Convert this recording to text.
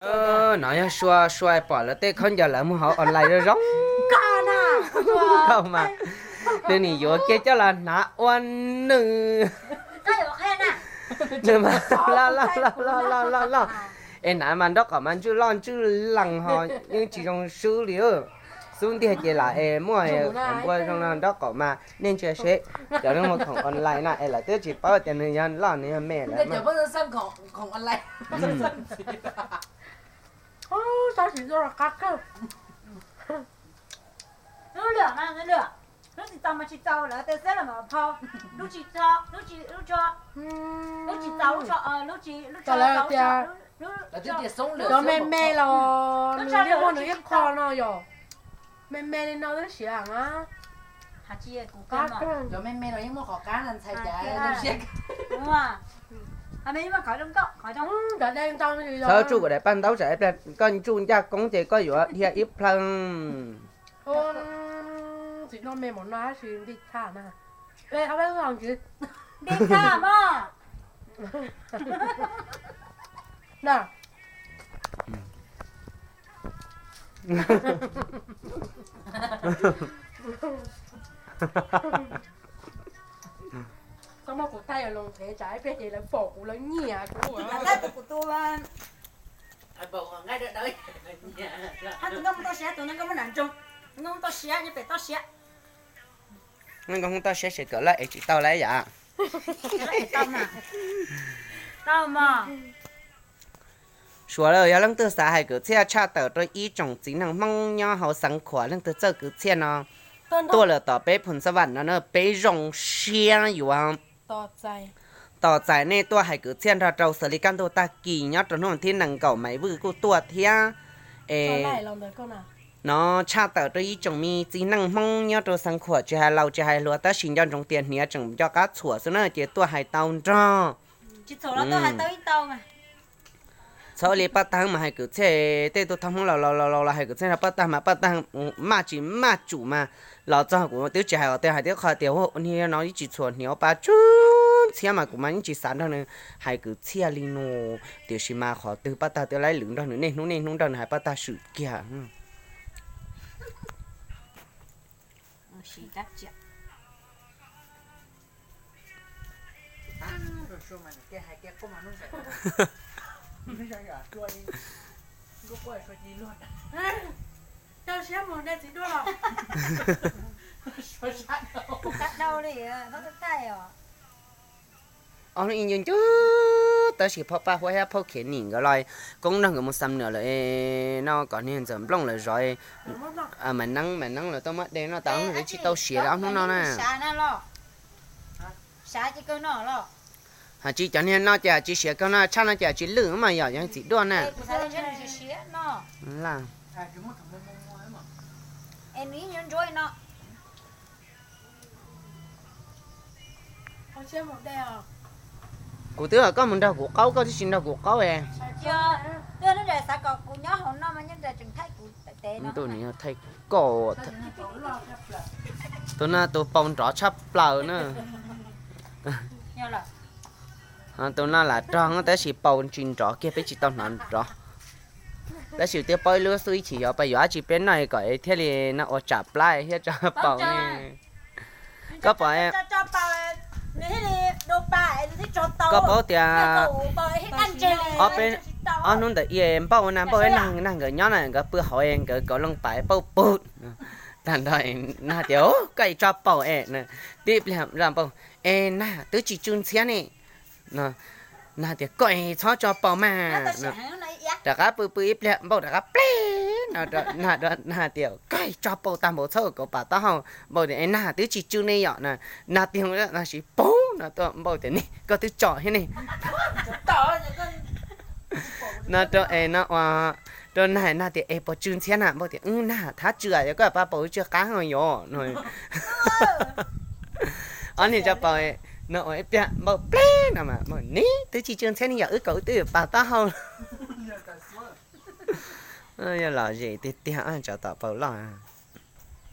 No yog Sua, Sua pom lawv tej khaub ncaws lawv muag hauv online zoo zoo. Koj mas, nws nim yuav kiag coj los hnav ua nws. Nws mas loj loj loj loj loj loj. Es hnav mas nraub qaum mas ntswj loj ntswj lees ho yeej tsis zoo swb li. Xub ntiag ces lam es muaj npua zoo no nraub qaum mas nej ntsia seb, cov neeg muag khoom online na es lawv twb tsis paub tias nws yog loj nws yog me lawm. Lub tsis txaus mas tsis txaus lawm, tes xeb los mas phau, lub tsis txaus, lub tsis, lub tsis txaus, lub tsis, lub tsis txaus, lub tsis, cov me me los nws yeej muaj nws ib qho no yom. Me me li no twb siav na. Cov me me los yeej muaj qhov qab no ntxhais cas. Txhob tsuj kuv daim paj ntaub tsam koj tsuj ncaj koob ces koj yuav dhia ib plhaw. Txiv no me mov no tab sis nti tshaj na. Nti tshaj mog. Txhob muab kuv thaij los nqev tsam ib pliag ces lawv pom kuv lawv nyiam kuv. Tus nkauj hmoob toj siab, tus nkauj hmoob toj siab, nej pem toj siab. Nkauj hmoob toj siab ces kawm laj es tsis tau lawm yam. Suav, yog leej twg xav hais kwv txhiaj tshaj tawm rau ib tsoom txiv neej Hmoob nyob hauv Xeev Khuam, leej twg txawj kwv txhiaj no tuaj lawm tom peb Phoos Xab Vam no na, peb zoo siab yuav tos txais nej tuaj hais kwv txhiaj nrog rau xws li kaj ntug tag kis nyob rau hnub thib nees nkaum Maiv Vwj kuj tuaj thiab. Es no tshaj tawm rau ib tsoom me txiv neej Hmoob nyob rau Xeev Khuam tsis hais laus tsis hais hluas tab sis nco ntsoov tias hniav tseem nco qab txhuam xwb na ces tuaj hais tau nrog. Txhob li paj tag mas hais kwv txhiaj, tej tug thaj Hmoob laus laus laus los hais kwv txhiaj nrog paj tag mas paj tag maj tsis maj tsum mas los txog kuv twb tsis hais os, tej hais tiab qho tias ua niag no ib tsis txhuam hniav ua pa tsuj ntxhiab mas kuv mas yeej tsis xav nrog nws hais kwv txhiaj li no. Tiam sis mas qhov twg paj tag twb laib lwm nrog nws niaj hnub niaj hnub nrog nws hais paj tag swm kiag. Ob hnub ib ncw ncw tab sis phauj Paj Huab thiab phauj Khiav Nim nkawd los koob nrog nkawd mus xam nws lawm no kom niag ntxawm nplooj lawm zov. Mas neeb mas neeb lawv tuaj muab de noj tas ob hnub tsis tau siav li ob hnub no na. Hais tsis cov niag no ces tsis siav kawg no, tshaj no ces tsis lwj mas yom, yog txiv duaj na. Kuv twb kom koj mus nrog kuv qaub, koj twb tsis nrog kuv qaub. Ntuj, nws yog thaij koj, tus no tus pau nrov tshaj plaws na. Tus no lam rog tab sis pau tsis nrov kiag, peb tsis tau hnov nrov. Tab sis twb paub ib lub xub ib chim xyov pab yuav dab tsi peb noj kom thiaj li no ua tsam plab thiab tso pau ne. Koj pom, koj paub tias ob hnub ntawd npauj na, npauj nag nkawd nyob na, nkawd pw hauv nkawd kauv looj pais pauj pug. Tag nrho nag tias koj tso pau es, tib pliag zaj npauj, es nag twb tsis tsw ntxhiab ne. Nag tias koj txhob tso pau mas. Rov qab pw pw ib pliag npauj rov qab pleb no, nag tias koj tso pau tag npaum txhob kauv pas taub hau. Npauj tias es nag twb tsis tsw ne yom. Nag tias tab sis pum no tuaj npauj tias ne koj twb tso thiab ne. No rau es no ua rau nag, nag tias es puas tsw ntxhiab na, npauj tias nag thab tsw yog koj pab pau tsw qab yom no. Ob niag tso pau no ua ib pliag npauj pleb no mas npauj ne twb tsis tsw ntxhiab ne yom, wb kauv wb twb pas taub hau. Yog lom zem tiag tiag tso tom pau loj.